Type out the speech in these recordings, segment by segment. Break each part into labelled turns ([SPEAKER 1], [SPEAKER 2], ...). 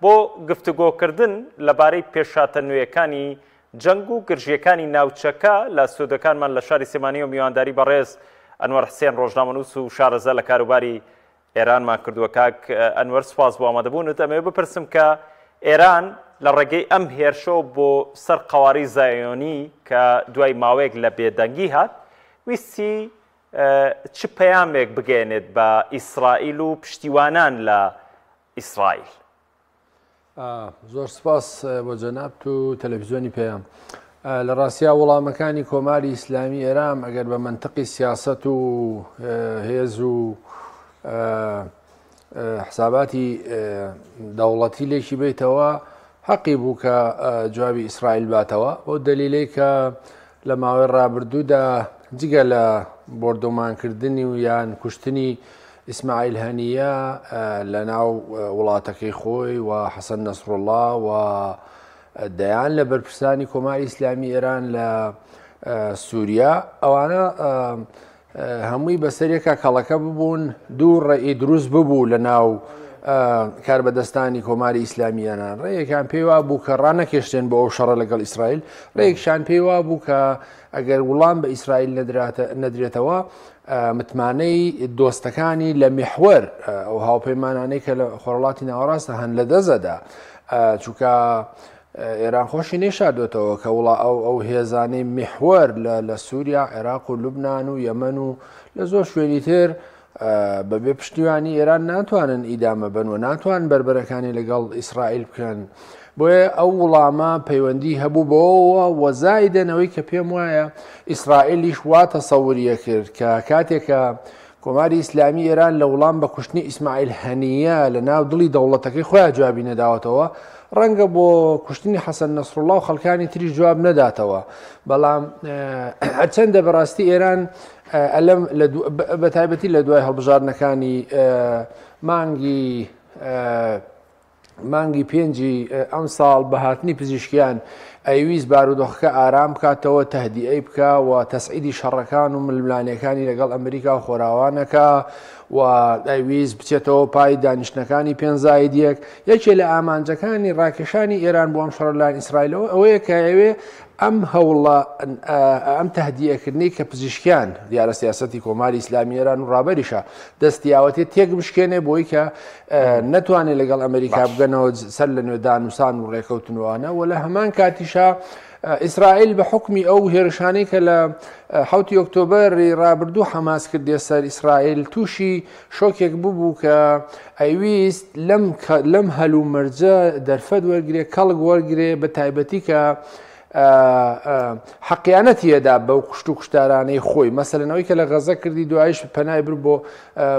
[SPEAKER 1] بۆ گفتوگۆکردن لەبارەی پێشهاتە نوێیەکانی جەنگ و گرژییەکانی ناوچەکە لە ستۆدیۆکانمان لە شاری سلێمانیەوە میوانداری بەڕێز ئەنوەر حسێن ڕۆژنامەنووس و شارەزا لە کاروباری ئێرانمان کردووە. کاک ئەنوەر سوپاس بۆ ئامادەبوونت. ئەمەوێ بپرسم کە ئێران لە ڕێگەی ئەم هێرشەوە بۆ سەر قەوارەی زایۆنی کە دوای ماوەیەک لە بێدەنگی هات ویستی چ پەیامێک بگەیەنێت بە ئیسرائیل و پشتیوانان لە ئیسرائیل؟
[SPEAKER 2] زۆر سپاس بۆ جەنابت و تەلەفزیۆنی پەیام. لە ڕاستیا وەڵامەکانی کۆماری ئیسلامی ئێران ئەگەر بە مەنتقی سیاسەت و هێز و حساباتی دەوڵەتی لێکی بیتەوە حەقی بوو کە جوابی ئیسرائیل باتەوە بۆ دەلیلەی کە لە ماوەی ڕابردوودا جگە لە بۆردومانکردنی و یان کوشتنی ئیسماعیل هەنییە لە ناو وڵاتەکەی خۆی و حەسەن نەسروڵڵا و دەیان لە بەرپرسانی کۆماری ئیسلامی ئێران لە سووریا ئەوانە هەمووی بەسەرێکا کەڵەکە ببوون دوو ڕێی دروست ببوو لە ناو کاربەدەستانی کۆماری ئیسلامی ئێران ڕێیەکان پێی وا بوو کە ڕانەکێشتێن بۆ ئەو شەڕە لەگەڵ ئیسرائیل ڕێیەکشان پێی وا بوو کە ئەگەر وڵام بە ئیسرائیل نەدرێتەوە متمانەی دۆستەکانی لە میحوەر ئەو هاوپەیمانانەی کە لە خۆرهەڵاتی ناوەڕاستە هەن لە دەزەدا چونکە ئێران خۆشی نەیشاردۆتەوە کە وڵا ئەو ئەو هێزانەی میحوەر لە لە سووریا عێراق و لوبناان و یەمەن و لە زۆر شوێنی تر بەبێ پشتیوانی ئێران ناتوانن ئیدامە بن و ناتوان بەربەرەکانی لەگەڵ ئیسرائیل بکەن. بۆیە ئەو وڵامە پەیوەندی هەبوو بەوەوە وەزایدەنەوەی کە پێم وایە ئیسرائیلیش وا تەسەوریە کرد کە کاتێکە کۆماری ئیسلامی ئێران لە وڵام بە کوشتنی ئیسماعیل هەنییە لە ناو دڵی دەوڵەتەکەی خۆیان جوابی نەداوەتەوە، ڕەنگە بۆ کوشتنی حەسەن نەسروڵڵا و خەڵکانی تریش جواب نەداتەوە. بەڵام هەرچەندە بەڕاستی ئێران ئەلەم بە تایبەتی لە دوای هەڵبژاردنەکانی مانگی مانگی پێنجی ئەمساڵ بە هاتنی پزیشکیان ئەیویست بارودۆخەکە ئارام بکاتەوە، تەهدیئەی بکا و تەسعیدی شەڕەکان و ململانێکانی لەگەڵ ئەمریکا و خۆراوا نەکا و ئەیویست بچێتەوە پای دانیشتنەکانی پێنج زاید یەک. یەکێ لە ئامانجەکانی ڕاکێشانی ئێران بۆ ئەم شەڕە لەلایەن ئیسرائیلەوە ئەوەیە کە ئەیەوێ ئەم هەوڵە ئەم تەهدیئەکردنەی کە پزیشکیان دیارە سیاسەتی کۆماری ئیسلامی ئێران و ڕابەریشە دەستی یاوەتێ تێک بشکێنێ بۆی کە نەتوانێت لەگەڵ ئەمریکا بگەنەوە سەر لە نوێ دانوسان و ڕێکەوتنوانە و لە هەمان کاتیشا ئیسرائیل بە حکمی ئەو هێرشانەی کە لە حوتی ئۆکتۆبەری ڕابردوو حەماس کردێ سەر ئیسرائیل تووشی شۆکێک ببوو کە ئەیویست لەم لەم هەلومەرجە دەرفەت وەرگێ کەڵک وەرگێ بە تایبەتی کە حەقیانەتی ئەدا بەو کوشت و کوشتارانەی خۆی مەسەلەن ئەوەی کە لە غەزە کردی دوایش پەنای بر بۆ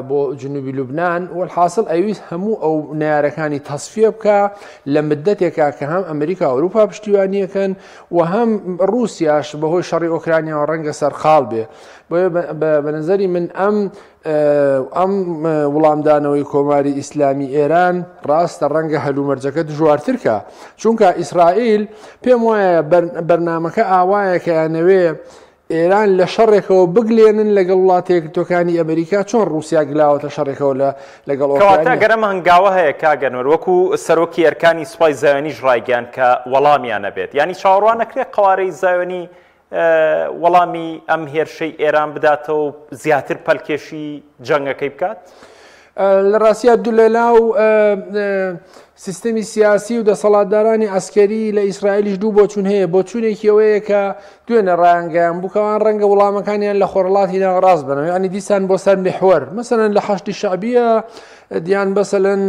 [SPEAKER 2] بۆ جنوبی لوبناان وەحاصل ئەویست هەموو ئەو نارەکانی تەسفیە بکە لە مدەتێکا کە هەم ئەمریکا ئەوروپا پشتیوانیەکەن و هەم رووسیاش بەهۆی شەڕی ئۆکرانیاوە ڕەنگە سەرقاڵ بێ بۆیە بە نظری من ئەم ئەم وڵامدانەوەی کۆماری ئیسلامی ئێران ڕاستە ڕەنگە هەلومەرجەکە دژوارتر کا چونکە ئیسرائیل پێم وایە بەرنامەکە ئاوایە کە یانەوێ ئێران لە شەڕێکەوە بگلێنن لەگەڵ وڵاتە یەکگرتووەکانی ئەمریکا چۆن ڕووسیا گلاوەتە شەڕێکەوە لە لەگەڵ
[SPEAKER 1] کەواتە ئەگەر ئەم هەنگاوە هەیە کاک ئەنوەر وەکو سەرۆکی ئەرکانی سوپای زایۆنیش ڕایگەیاند کە وەڵامیان نەبێت یانی چاوەڕوان نەکرێت قەوارەی زایۆنی وەڵامی ئەم هێرشەی ئێران بداتەوە و زیاتر پەلکێشی جەنگەکەی بکات؟
[SPEAKER 2] لە ڕاستیا دوو لە ناو سیستمی سیاسی و دەسەڵاتدارانی عسکەری لە ئیسرائیلیش دوو بۆچون هەیە بۆچوونێکی ئەوەیە کە دوێنێ ڕایانگەیان بووکەوان ڕەنگە وڵامەکانیان لە خۆرڵاتی ناوەڕاست بنەوە ینی دیسان بۆ سەر محوەر مەسەلەن لە حەشدی شعبیە دیان بەسەلەن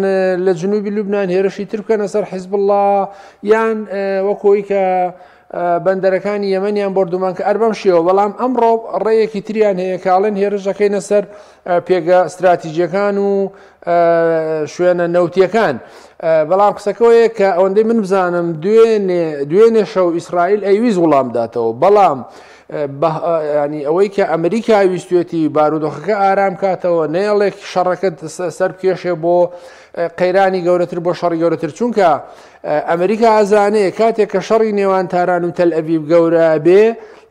[SPEAKER 2] لە جنوبی لوبناان هێرشی تر بکەنە سەر حیزب الله یان وەکۆی کە بەندەرەکانی یەمەنیان بۆردومان کە ئەر بەم شێوە بەڵام ئەمڕۆ ڕێیەکی تریان هەیە کە ئەڵێن هێرش دەکەینە سەر پێگە ستراتیجیەکان و شوێنە نەوتیەکان بەڵام قسەکەوەیە کە ئەوەندەی من بزانم دوێنێ دوێنێ شەو ئیسرائیل ئەیویست وڵام داتەوە بەڵام ینی ئەوەی کە ئەمریکا ویستێتی بارودۆخەکە ئارام کاتەوە نەیەڵێک شەڕەکە سەر بکێشێ بۆ قەیرانی گەورەتر بۆ شەڕی گەورەتر چونکە ئەمریکا ئەزانێ کاتێک کە شەڕی نێوان تاران و تەلئەڤیب گەورە بێ.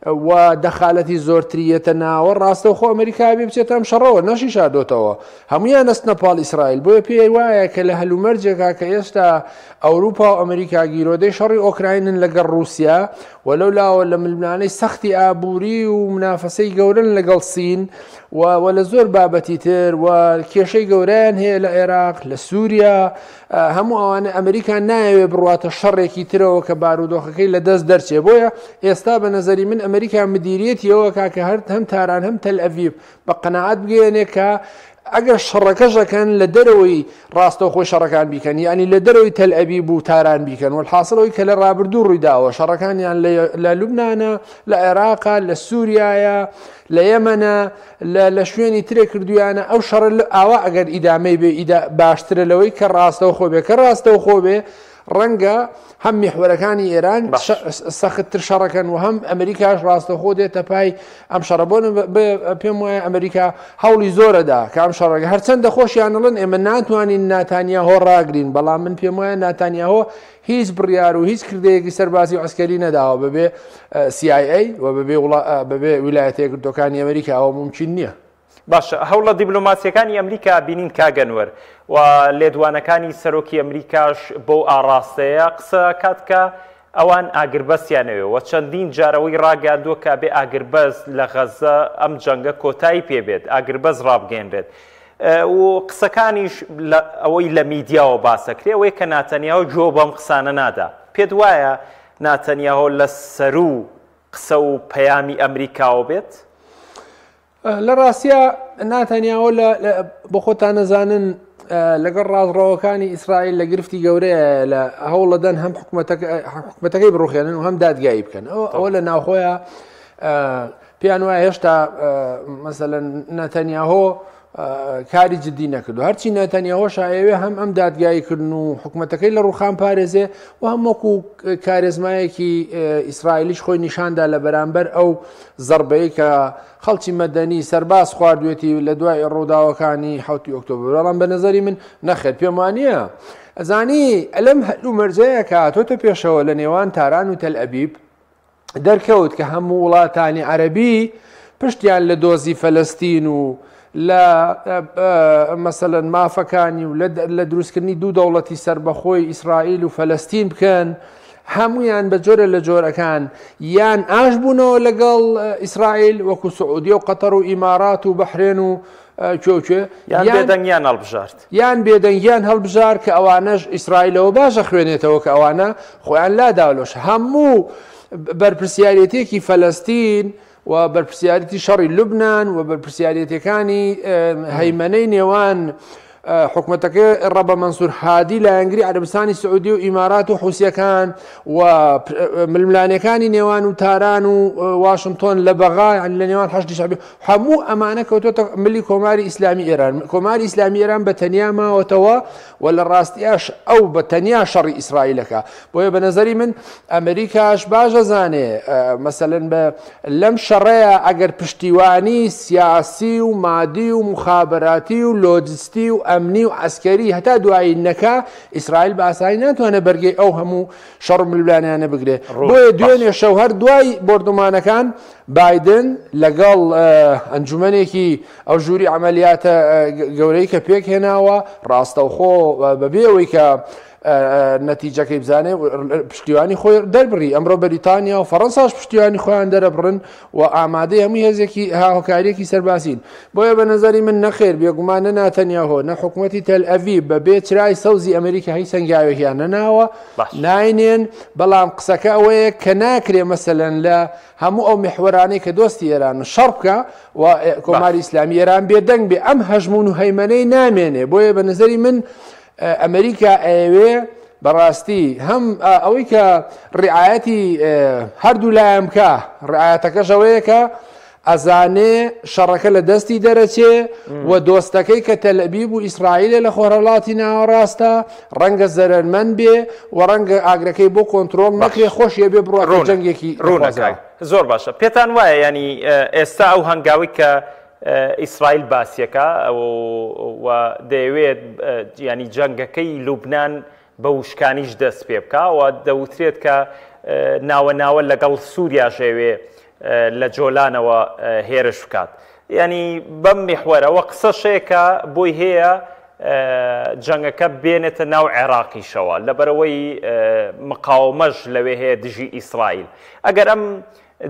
[SPEAKER 2] و دەخالەتی زۆرتری یەتە ناوە، ڕاستەوخۆ ئەمریکا ئەبێ بچێتە ئەم شەڕەوە، نەشی شاردۆتەوە. هەموویان ئەچنە پاڵ ئیسرائیل. بۆیە پێی وایە کە لە هەلومەرجێکا کە ئێستا ئەوروپا و ئەمریکا گیرۆدەی شەڕی ئۆکراینن لەگەڵ ڕووسیا و لەو لاوە لە ململانێی سەختی ئابووری و منافەسەی گەورەن لەگەڵ سین و و لە زۆر بابەتی تر و کێشەی گەورەیان هەیە لە عێراق، لە سووریا، هەموو ئەوانە ئەمریکا نایەوێ بڕواتە شەڕێکی ترەوە کە بارودۆخەکەی لە دەست دەرچێ. بۆیە ئێستا بە نەزەری من ئەمریکا مدیریەتی ئەوە کا کە هەر هەم تاران هەم تەل ئەڤیب بە قەناعەت بگەیەنێ کە ئەگەر شەڕەکەش ئەکەن لە دەرەوەی ڕاستەوخۆی شەڕەکان بیکەن، یعنی لە دەرەوەی تەل ئەبیب و تاران بیکەن. وەلحاسڵ ئەوەی کە لە ڕابردوو ڕووی داوە شەڕەکانیان لە لوبنانە، لە عێراقە، لە سووریایە، لە یەمەنە، لە شوێنی ترێ کردویانە. ئەو شەڕە ئاوا ئەگەر ئیدامەی بێ ئیدا باشترە لەوەی کە ڕاستەوخۆ بێ، کە ڕاستەوخۆ بێ ڕەنگە هەم میحوەرەکانی ئێران سەختتر شەڕەکەن و هەم ئەمریکاش ڕاستەوخۆ دێتە پای ئەم شەڕە. بۆ پێم وایە ئەمریکا هەوڵی زۆرەدا کە ئەم شەڕەکە هەرچەندە خۆشیان ئەڵێن ئێمە ناتوانین ناتانیاهۆ ڕاگرین، بەڵام من پێم وایە ناتانیاهۆ هیچ بڕیار و هیچ کردەیەکی سەربازی و عسکەری نەداوە بەبێ CIA و بەبێ ویلایەتە یەکگرتووەکانی ئەمریکا، ئەوە مومکین نییە.
[SPEAKER 1] باشە هەوڵە دیبلۆماسیەکانی ئەمریکا بینین کاک ئەنوەر و لێدوانەکانی سەرۆکی ئەمریکاش بەو ئاڕاستەیە قسە کات کە ئەوان ئاگربەستیان ئەوێ و چەندین جار ئەوەی ڕاگەیاندووە کە ئەبێ ئاگربەست لە غەزە ئەم جەنگە کۆتایی پێ بێت، ئاگربەست ڕابگەیەنرێت. و قسەکانیش ئەوەی لە میدیاوە باسەکرێ ئەوەیە کە ناتەنیاهۆ گوێ بەم قسانە نادا. پێت وایە ناتەنیاهۆ لە سەروو قسە و پەیامی ئەمریکاوە بێت؟
[SPEAKER 2] لە ڕاستیا ناتەنیاهۆ لە بۆ خۆتان نەزانن لەگەڵ ڕاستڕەوەکانی ئیسرائیل لە گرفتی گەورەیە، لە هەوڵەدەن هەم حکوومەتەکەی بڕوخێنن و هەم دادگایی بکەن. ئەوە لە ناوخۆیە پێیان وایە هێشتا مەسەلەن ناتەنیاهۆ کاری جددی نەکردو. هەرچی ناتەنیاهۆش ئەیەوێ هەم ئەم دادگایی کردن و حکوومەتەکەی لە ڕوخان پارێزێ و هەم وەکو کارێزمایەکی ئیسرائیلیش خۆی نیشاندا لە بەرامبەر ئەو زەربەیە کە خەڵکی مەدەنی سەرباز خواردوێتی لە دوای ڕووداوەکانی حوتی ئۆکتۆبر. بەڵام بە نظری من نەخێر، پێم وانە ئەزانی ئەلم هەلومەرجەیە کە هاتۆتە پێشەوە لە نێوان تاران و تەل ئەبیب دەرکەوت کە هەموو وڵاتانی عەرەبی پشتیان لە دۆزی فەلەستین و لە مەسەلەن مافەکانی و لە دروستکردنی دوو دەوڵەتی سەربەخۆی ئیسرائیل و فەلەستین بکەن، هەمویان بە جۆرە لە جۆرەکان یان ئاش بوونەوە لەگەڵ ئیسرائیل وەکو سعودیە و قەتەر و ئیمارات و بەحرێن و کوێ
[SPEAKER 1] یان بێدەنگیان هەڵبژارد،
[SPEAKER 2] یان بێدەنگیان هەڵبژارد کە ئەوانەش ئیسرائیلەوە باشە خوێنێتەوە کە ئەوانە خۆیان لاداوە لەوش. هەموو بەرپرسیارێتێکی فەلەستین و بەرپرسیارەتی شەڕی لوبناان و بەرپرسیارەتەکانی هەیمەنەی نێوان حکومەتەکەی ڕەبە مەنسوور هادی لایەنگری عەرەبستانی سعودی و ئیمارات و حوسیەکان و ململانێکانی نێوان و تاران و واشنگتۆن لە بەغا، یعنی لە نێوان حەشدی شەعبی، هەموو ئەمانە کەوتۆتە ملی کۆماری ئیسلامی ئێران. کۆماری ئیسلامی ئێران بە تەنیا ماوەتەوە و لە ڕاستیاش ئەو بە تەنیا شەڕی ئیسرائیلەکە. بۆیە بە نظری من ئەمریکاش باش ئەزانێ مەسەلەن بە لەم شەڕەیە ئەگەر پشتیوانی سیاسی و مادی و مخابراتی و لۆجستی و ئەمنی و عەسکەری هەتا دوایی نەکا، ئیسرائیل بە ئاسانی ناتوانێت بەرگەی ئەو هەموو شەڕ و ململانێیانە بگرێ. بۆیە دوێنێ شەو هەر دوای بۆردومانەکان بایدن لەگەڵ ئەنجومەنێکی ئەو ژووری عەمەلیاتە گەورەی کە پێکهێناوە ڕاستەوخۆ بەبێ ئەوەی کە نەتیجەکەی بزانێ پشتیوانی خۆی دەربڕی. ئەمڕۆ بەریتانیا و فەڕەنساش پشتیوانی خۆیان دەرەبڕن و ئامادەی هەموو هێزێکی هاوکاریەکی سەربازین. بۆیە بە نظری من نەخێر، بێگومان نە ناتەنیاهۆ نە حکوومەتی تەل ئەڤیب بە بێ چرای سەوزی ئەمریکا هیچ هەنگاوێکیان نەناوە، ناینێن. بەڵام قسەکە ئەوەیە کە ناکرێ مەسەلەن لە هەموو ئەو میحوەرانەی کە دۆستی ئێران شەڕ بکە و کۆماری ئیسلامی ئێران بێدەنگ بێ، ئەم هەژمون و هەیمەنەی نامێنێ. بۆیە بە نظری من ئەمریکا ئەیەوێ بەڕاستی هەم ئەوەی کە ڕعایەتی هەردوو لایەن بکە، ڕعایەتەکەش ئەوەیە کە ئەزانێ شەڕەکە لە دەستی دەرەچێ و دۆستەکەی کە تەلئەبیب و ئیسرائیلە لە خۆرهەڵاتی ناوەڕاستە ڕەنگە زەرەرمەند بێ و ڕەنگە ئاگرەکەی بۆ کۆنترۆڵ نەکرێ، خۆشیە بێ بڕواتە جەنگێکی
[SPEAKER 1] ڕوونەکە. زۆر باشە، پێتان وایە ینی ئێستا ئەو هەنگاوی کە ئیسرائیل باسیەکە و دەیەوێت ینی جەنگەکەی لوبناان بە وشکانیش دەست پێ بکە و دەوترێت کە ناوە ناوە لەگەڵ سووریاش ئەوێ لە جۆلانەوە هێرش بکات. یانی بەم میحوەرەوە قسەش هەیە کە بۆی هەیە جەنگەکە بێنێتە ناو عێراقیشەوە لەبەرەوەی مقاومەش لەوێ هەیە دژی ئیسرائیل. ئەگەر ئەم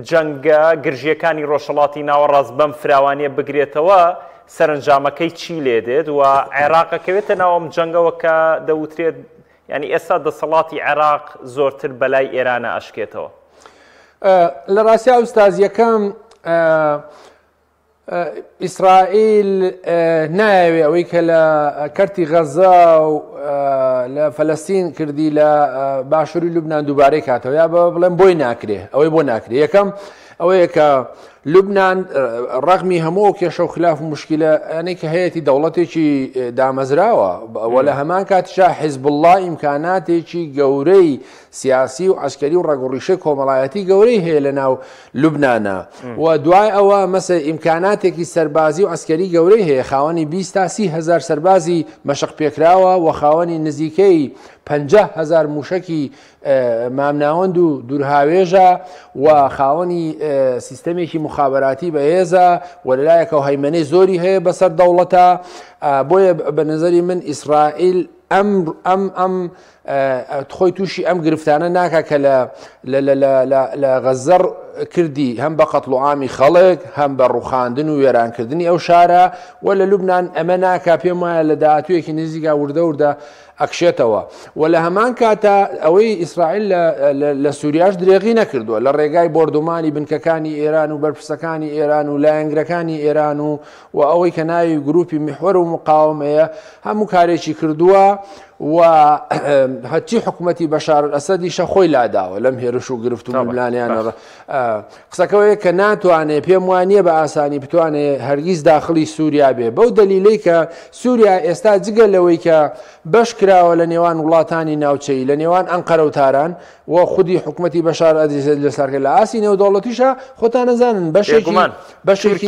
[SPEAKER 1] جەنگە گرژییەکانی ڕۆژهەڵاتی ناوەڕاست بەم فراوانیە بگرێتەوە سەرنجامەکەی چی لێ دێت و عێراق ئەکەوێتە ناو ئەم جەنگەوە کە دەوترێت یعنی ئێستا دەسەڵاتی عێراق زۆرتر بەلای ئێرانە ئەشکێتەوە؟
[SPEAKER 2] لە ڕاستیا ئوستاز یەکەم ئیسرائیل نایەوێ ئەوەی کە لە کەرتی غەزە و لە فەلەستین کردی لە باشووری لوبناان دووبارەی کاتەوە یا بە بڵێم بۆی ناکرێ ئەوەی بۆ ناکرێ یەکەم ئەوەیە کە لوبناان ڕغمی هەموو ئەو کێشە و خلاف و مشکلە ئەنەی کە هەیەی دەوڵەتێکی دامەزراوە وە لە هەمان کاتیشا حیزبوڵڵا ئیمکاناتێکی گەورەی سیاسی و عسکەری و ڕەگوڕیشەی کۆمەڵایەتی گەورەی هەیە لە ناو لوبنانا و دوای ئەوە مەسە ئیمکاناتێکی سەربازی و عسکەری گەورەی هەیە خاوەنی 20 تا 30 هزار سەربازی مەشق پێکراوە و خاوەنی نزیکەی 50 هزار موشکی مامناوەند و دوورهاوێژە و خاوەنی سیستەمێکی مخابراتی بەهێزە و لەلایەکەوە هەیمەنەی زۆری هەیە بەسەر دەوڵەتە بۆیە بە نظری من ئیسرائیل ئەم ئەم ئەم خۆی تووشی ئەم گرفتانە ناکا کە لە لە غەزەر کردی هەم بە قەتڵ و عامی خەڵک هەم بە ڕوخاندن و وێرانکردنی ئەو شارە و لە لوبناان ئەمە ناکا پێم وایە لە داهاتوویەکی نزیکا وردە وردە ئەکشێتەوە و لە هەمان کاتا ئەوەی ئیسرائیل لە سووریاش درێغی نەکردووە لە ڕێگای بۆردومانی بنکەکانی ئێران و بەرپرسەکانی ئێران و لایەنگرەکانی ئێران و و ئەوەی کە ناوی گروپی میحوەر و مقاومەیە هەموو کارێکی کردووە و هەرچی حکوومەتی بەشار ئەسەدیشە خۆی لاداوە لەم هێرش و گرفت و ململانیانەوە قسەکەەوەیە کە ناتوانێ پێم وانە بە ئاسانی بتوانێ هەرگیز داخلی سووریا بێ بەو دەلیلەی کە سووریا ئێستا جگە لەوەی کە بەش کراوە لە نێوان وڵاتانی ناوچەی لە نێوان ئەنقەرە و تاران و خودی حکومەتی بەشار ئەدیسەد لە سارکە لە ئاستی نێودەوڵەتیشە خۆتان نەزانن بەشێکی بەشێکی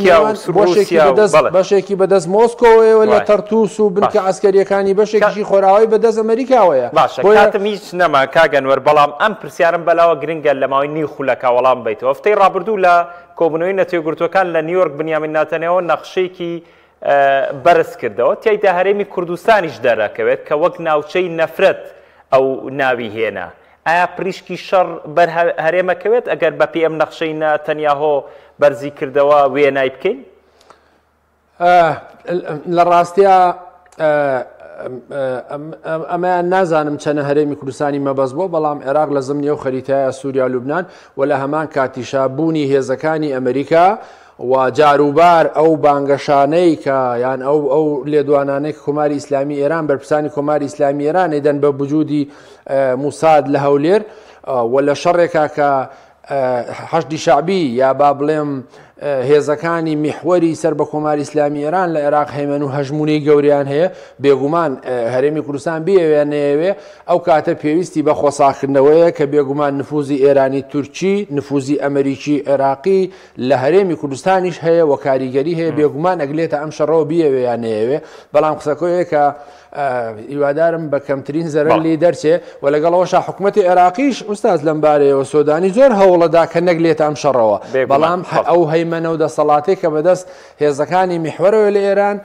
[SPEAKER 2] بەشێکی بەدەست بەشێکی بەدەست مۆسکۆوەیەوە لە تەرتوس و بنکە عسکەریەکانی بەشێکیشی خۆراوای بەدەست ئەمریکاوەیە.
[SPEAKER 1] باشە کاتم هیچ نەما کاک ئەنوەر بەڵام ئەم پرسیارم بەلاوە گرنگە لە ماوەی نیو خولەکا وەڵام بەیتەوە هەفتەی ڕابردوو لە کۆبوونەوەی نەتەوەیەکگرتووەکان لە نیویۆرک بنیامین ناتەنیاهۆ نەخشەیەکی بەرز کردەوە، تیایدا هەرێمی کوردستانیش دەرەکەوێت کە وەک ناوچەی نەفرەت ئەو ناوی هێنا. ئایا پریشکی شەڕ بەر هەرێم ئەکەوێت ئەگەر بەپێی ئەم نەخشەی ناتەنیاهۆ بەرزی کردەوە وێنای بکەین؟
[SPEAKER 2] لە ڕاستیا ئەمەیان نازانم چەنە هەرێمی کوردستانی مەبەست بووە، بەڵام عێراق لە زمنی ئەو خەریتایە سووریا لوبناان و لە هەمان کاتیشا بوونی هێزەکانی ئەمریکا و جاروبار ئەو بانگەشانەی کە یان ئەو ئەو لێدوانانەی کە کۆماری ئیسلامی ئێران بەرپرسانی کۆماری ئیسلامی ئێران ئەیدەن بە وجودی موساد لە هەولێر و لە شەڕێکا کە حەشدی شەعبی یا با بڵێم هێزەکانی میحوەری سەر بە کۆماری ئیسلامی ئێران لە عێراق هەیمەن و هەژمونەی گەوریان هەیە بێگومان هەرێمی کوردستان بیەوێ نەیەوێ ئەو کاتە پێویستی بە خۆساخکردنەوەیە کە بێگومان نفوزی ئێرانی تورکی نفوزی ئەمریکی عێراقی لە هەرێمی کوردستانیش هەیە و کاریگەری هەیە بێگومان ئەگلێتە ئەم شەڕەوە بیەوێ یان نەیەوێ بەڵام قسەکەیە کە هیوادارم بە کەمترین زەرەر لێی دەرچێ و لەگەڵەوەشا حکوومەتی عێراقیش ئوستاز لەم بارەیەوە سۆدانی زۆر هەوڵەدا کە نەگلێتە ئەم شەڕەوە بەڵام ئەو هەیمەنە و دەسەڵاتێک کە بەدەست هێزەکانی میحوەرەوە لە ئێران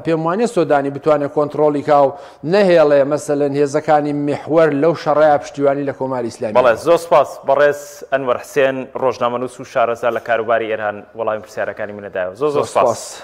[SPEAKER 2] پێم وانیە سۆدانی بتوانێت کۆنتڕۆڵی کا و نەهێڵێ مەسەلەن هێزەکانی میحوەر لەو شەڕەیا پشتیوانی لە کۆماری ئیسلامی
[SPEAKER 1] بەڵێ زۆر سپاس بەڕێز ئەنوەر حسێن ڕۆژنامەنووس و شارەزا لە کاروباری ئێران وەڵامی پرسیارەکانی منە دایەوە زۆر زۆر سپاس.